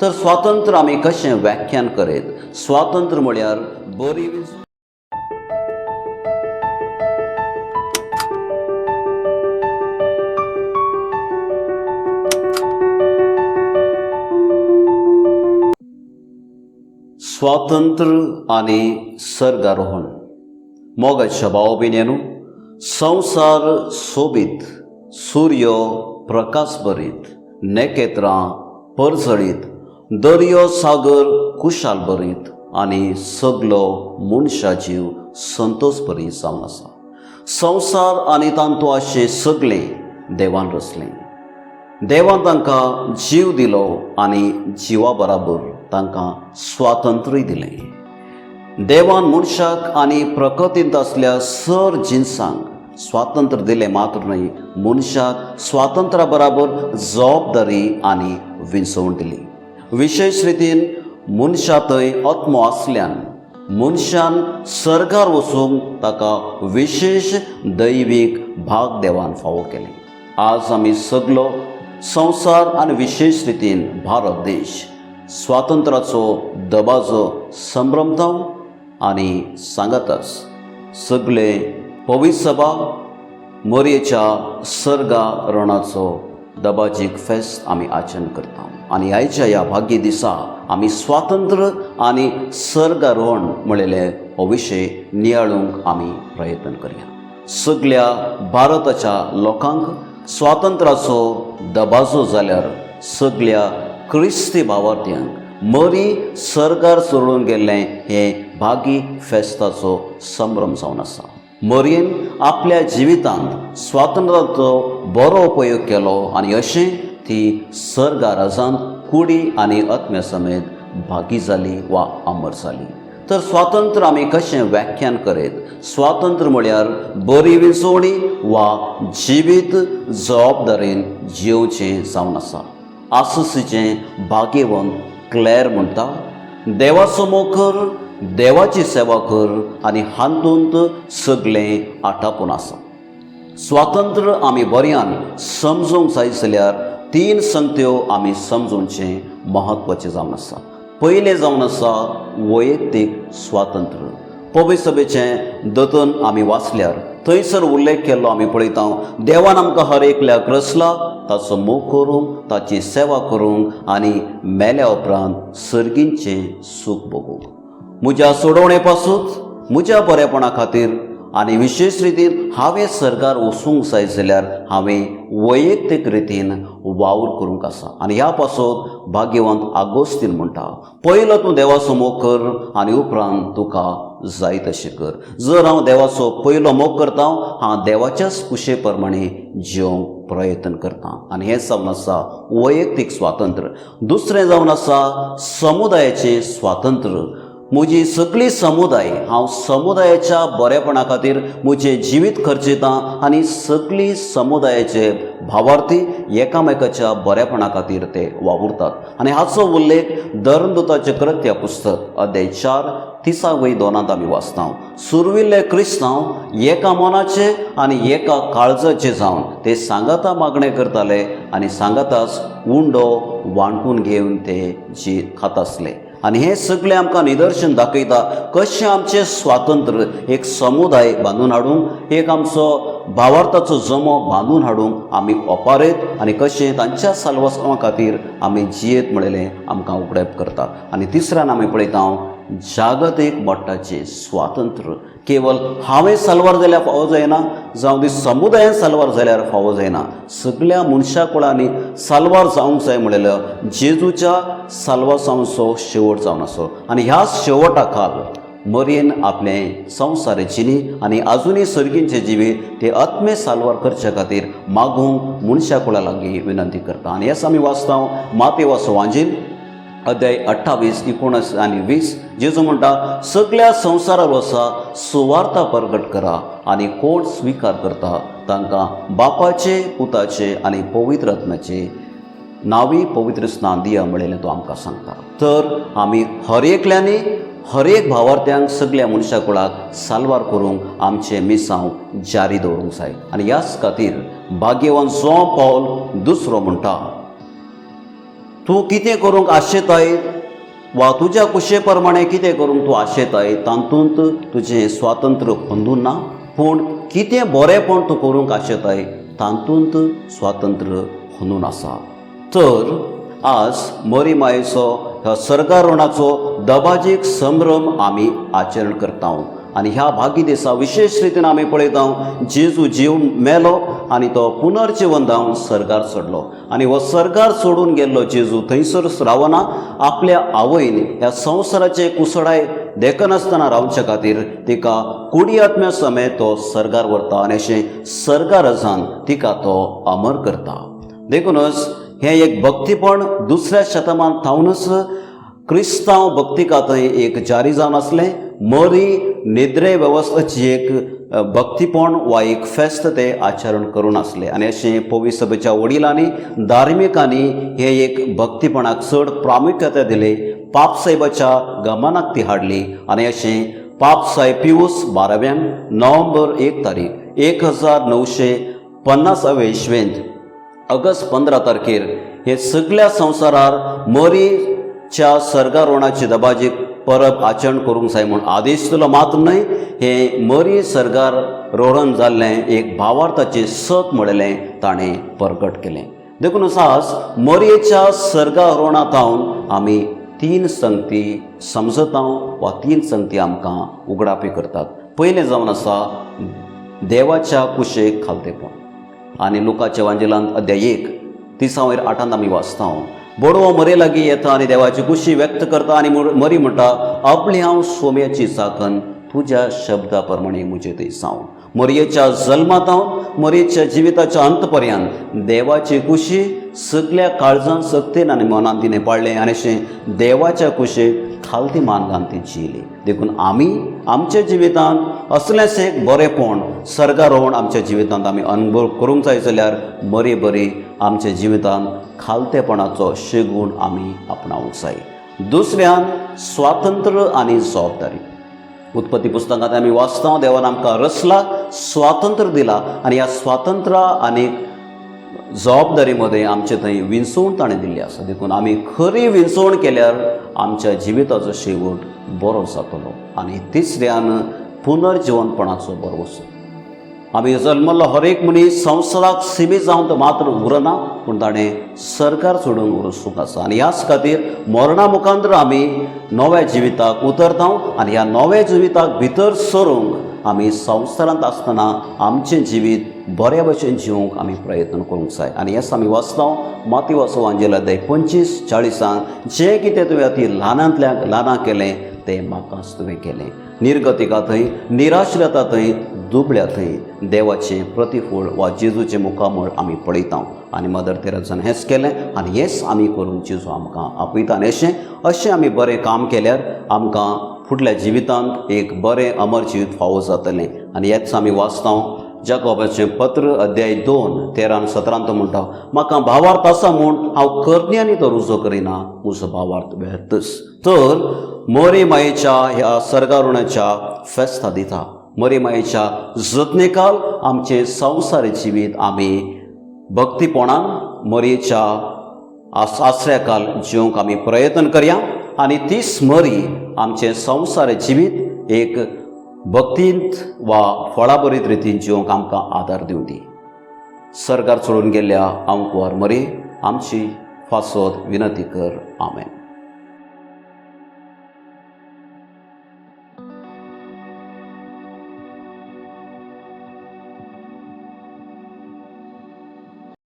तर स्वातंत्र्य आमी कशें व्याख्यान करीत? स्वातंत्र्य म्हळ्यार बरी स्वातंत्र्य आनी सर्गारोहण. मोगाच्या भाव भयणींनो, संवसार सोबीत, सूर्य प्रकाश भरीत, नखेत्रां परजळीत, दर्यो सागर कुशाल भरीत आनी सगलो मनशा जीव संतोश भरीत जावन आसा. संवसार आनी तांतू आसचें सगळें देवान रचलें. देवान तांकां जीव दिलो आनी जिवा बराबर तांकां स्वातंत्र्य दिलें. देवान मनशाक आनी प्रकृतींत आसल्या सर जिनसांक स्वातंत्र्य दिलें मात्र न्हय, मनशाक स्वातंत्र्या बराबर जबाबदारी आनी विंचवण दिली. विशेश रितीन मनशा थंय आत्मो आसल्यान मनशान सर्गार वचूंक ताका विशेश दैवीक भाग देवान फावो केलें. आज आमी सगलो संवसार आनी विशेश रितीन भारत देश स्वातंत्र्याचो दबाजो संभ्रमता आनी सांगाताच सगळे पवित्र सभा मोरयेच्या सर्गारोहणाचो दबाजीक फेस्त आमी आचरण करता. आनी आयच्या ह्या भाग्य दिसा आमी स्वातंत्र्य आनी सर्गारोहण म्हणलेले हो विशय नियाळूंक आमी प्रयत्न करया. सगल्या भारताच्या लोकांक स्वातंत्र्याचो दबाजो जाल्यार सगल्या क्रिस्ती भावार्थ्यांक मरी सर्गार चडून गेल्लें हें भागी फेस्ताचो संभ्रम जावन आसा. मरयेन आपल्या जिवितांत स्वातंत्र्याचो बरो उपयोग केलो आनी अशें ती सर्गा राजांत कुडी आनी आत्म्या समेत भागी जाली वा अमर जाली. तर स्वातंत्र्य आमी कशें व्याख्यान करीत? स्वातंत्र्य म्हळ्यार बरी विंचवणी वा जिवीत जबाबदारेन जियोवचें जावन आसा. आससीचें भाग्यवंत क्लॅर म्हणटा, देवाचो मोग कर, देवाची सेवा कर आनी हातूंत सगळें आटापून आसा. स्वातंत्र्य आमी बऱ्यान समजूंक जाय जाल्यार तीन संगत्यो आमी समजूचें म्हत्वाचें जावन आसा. पयलें जावन आसा वैयक्तीक स्वातंत्र्य. पवित्र सभेचें दतन आमी वाचल्यार थंयसर उल्लेख केल्लो आमी पळयता, देवान आमकां हर एकल्याक रचला ताचो मोग करूंक, ताची सेवा करूंक आनी मेल्या उपरांत सर्गींचें सूख भोगूंक. म्हज्या सोडवणे पासून, म्हज्या बरेपणा खातीर आनी विशेश रितीन हांवें सर्गार वचूंक जाय जाल्यार हांवें वैयक्तीक रितीन वावर करूंक आसा. आनी ह्या पासत भाग्यवंत आगोस्तीन म्हणटा, पयलो तूं देवाचो मोग कर आनी उपरांत तुका जाय तशें कर. जर हांव देवाचो पयलो मोग करता, हांव देवाच्याच कुशे प्रमाणे जियोंक प्रयत्न करता. आनी हें जावन आसा वैयक्तीक स्वातंत्र्य. दुसरें जावन आसा समुदायाचें स्वातंत्र्य. म्हजी सगळी समुदाय, हांव समुदायाच्या बरेपणा खातीर म्हजें जिवीत खर्चितां आनी सगळी समुदायाचे भावार्थी एकामेकाच्या बरेपणा खातीर ते वावुरतात. आनी हाचो उल्लेख धर्मदूताचें कृत्य पुस्तक अध्याय 4 तिसावय दोनांत आमी वाचता. सुरविल्ले क्रिस्तांव एका मनाचे आनी एका काळजाचे जावन ते सांगाता मागणें करताले आनी सांगाताच उंडो वांटून घेवन ते जी खाता आसले. आनी हें सगळें आमकां निदर्शन दाखयता कशें आमचें स्वातंत्र्य एक समुदाय बांदून हाडूंक, एक आमचो भावार्थाचो जमो बांदून हाडूंक आमी ओपारयत आनी कशें तांच्या साल्वासांवा खातीर आमी जियेत म्हणलेलें आमकां उगडप करता. आनी तिसऱ्यान आमी पळयता जागतीक मट्टाचें स्वातंत्र्य. केवल हांवें साल्वार जाल्यार फावो जायना, जावं ती समुदायान साल्वार जाल्यार फावो जायना, सगल्या मनशा कुळांनी साल्वार जावंक जाय म्हणलेलो जेजूच्या साल्वासांचो शेवट जावन आसो. आनी ह्या शेवटा खाल मरयेन आपलें संवसारी जिणी आनी आजुनूय सर्गींचे जिवीत ते आत्मे साल्वार करचे खातीर मागूंक मनशा कुळा लागीं विनंती करता. आनी हेच आमी वाचता मातेवाचो वांजील अध्याय 28 19 आनी 20. जेजू म्हणटा, सगल्या संवसारार वसा, सुवार्ता प्रगट करा आनी कोण स्विकार करता तांकां बापाचे, पुताचे आनी पवित्र आत्म्याचे नांवी पवित्र स्नान दिया म्हणलेलें तो आमकां सांगता. तर आमी हर एकल्यांनी हर एक भावार्थ्यांक, सगल्या मनशा कुळाक साल्वार करूंक आमचें मिसांव जारी दवरूंक जाय. आनी ह्याच खातीर भाग्यवान जो पावल दुसरो म्हणटा, तूं कितें करूंक आशेताय वा तुज्या कुशे प्रमाणें कितें करूंक तूं आशेताय तातूंत तुजें स्वातंत्र्य अंदून ना, पूण कितें बरेंपण तूं करूंक आशेताय तातूंत स्वातंत्र्य अंदून आसा. तर आज मरी मायेचो ह्या सर्गारोहणाचो दबाजीक संभ्रम आमी आचरण करता आनी ह्या भागी दिसा विशेश रितीन आमी पळयता जेजू जीव मेलो आनी तो पुनर्जिवन जावन सर्गार चडलो आनी हो सर्गार सोडून गेल्लो जेजू थंयसरच रावना, आपल्या आवयन ह्या संवसाराचे कुसडाय देखनासतना रावचे खातीर तिका कुडी आत्म्या समेत तो सर्गार व्हरता आनी अशें सर्गार तिका तो अमर करता. देखूनच हें एक भक्तीपण दुसऱ्या शतमान थावनच क्रिस्तांव भक्तिका थंय एक जारी जावन आसलें. मरी निद्रे वेवस्थेची एक भक्तीपण वा एक फेस्त ते आचरण करून आसले आनी अशें पवी सभेच्या वडिलांनी धार्मिकांनी हे एक भक्तीपणाक चड प्रामुख्यता दिली, पापसाहेबाच्या गमनाक ती हाडली आनी अशें पापसाहेब पियूस बाराव्यान नोव्हेंबर 1 तारीख 1950वे इस्वेंत ऑगस्ट 15 तारखेर हे सगळ्या संवसारार मरीच्या सर्गारोहणाची दबाजीक परब आचरण करूंक जाय म्हूण आदेश दिलो. मात्र न्हय, हें मरी सर्गार रोहण जाल्लें एक भावार्थाचें सत म्हणलें ताणें प्रगट केलें. देखून आज मरयेच्या सर्गारोहणा थावन आमी 3 संगती समजता वा 3 संगती आमकां उगडापी करतात. पयलें जावन आसा देवाच्या कुशेक खालतेपण आनी लुकाच्या वांजेलांत अध्याय 1 30 वयर 8 आमी वाचता. बोडवो मरे लागीं येता आनी देवाची खुशी व्यक्त करता आनी मरी म्हणटा, आपली हांव सोम्याची चाकन, तुज्या शब्दा प्रमाणे म्हजे थंय जावं. मरयेच्या जल्मांत मरयेच्या जिविताच्या अंत पर्यंत देवाची खुशी सगल्या काळजान सक्तेन आनी मनान तिणें पाळ्ळें आनी अशें देवाच्या कुशेक खालती मान घालून ती जियेली. देखून आमी आमच्या जिवितांत असलेंच एक बरेंपण सर्गारोहण आमच्या जिवितांत आमी अनुभव करूंक जाय जाल्यार बरी बरी आमच्या जिवितांत खालतेपणाचो शेगूण आमी आपणावंक जाय. दुसऱ्यान स्वातंत्र्य आनी जबाबदारी. उत्पत्ती पुस्तकांत आमी वाचता, देवान आमकां रचला, स्वातंत्र्य दिला आनी ह्या स्वातंत्र्य आनी जबाबदारी मध्ये आमचे थंय विंचवण ताणें दिल्ली आसा. देखून आमी खरी विंचवण केल्यार आमच्या जिविताचो शेवट बरो जातलो. आनी तिसऱ्यान पुनर्जिवनपणाचो भरवसो. आमी जल्मल्लो हर एक मनीस संवसाराक सिमीत जावन तो मात्र उरना, पूण ताणें सरकार सोडून वचूंक आसा आनी ह्याच खातीर मरणा मुखांतर आमी नव्या जिविताक उतरता आनी ह्या नव्या जिविताक भितर सरूंक आमी संवसारांत आसतना आमचें जिवीत बऱ्या भशेन जिवंक आमी प्रयत्न करूंक जाय. आनी हेच आमी वाचता मातेवाचो वांजेल अध्याय 25:40, जें कितें तुवें अती ल्हानांतल्या ल्हानां केलें तें म्हाकाच तुवें केलें. निर्गतिका थंय, निराश्रता थंय, दुबळ्या थंय देवाचें प्रतिफळ वा जेजूचें मुखामळ आमी पळयता आनी मदर तेरेजान हेंच केलें आनी हेंच आमी करूंक जेजू आमकां आपयता. आनी अशें अशें आमी बरें काम केल्यार आमकां फुडल्या जिवितांत एक बरें अमर जिवीत फावो जातलें. आनी हेच आमी वाचता जाकोबाचें पत्र अध्याय 2 13 आनी 17 तो म्हणटा, म्हाका भावार्थ आसा म्हूण हांव करण्यांनी तो रुजो करिना, म्हजो भावार्थ व्यर्थच. तर मरी मायेच्या ह्या सर्गारुणाच्या फेस्ता दिता मरी मायेच्या जतनेकाल आमचें संवसारी जिवीत आमी भक्तीपणान मरयेच्या आसऱ्याकाल जिवंक आमी प्रयत्न करया आनी तीच मरी आमचें संवसारी जिवीत एक भक्तींत वा फळाभरीत रितीन जिवंक आमकां आदार दिवं दी. सरकार सोडून गेल्ल्या आमकुवार मरी आमची फासत विनंती कर. आमेन.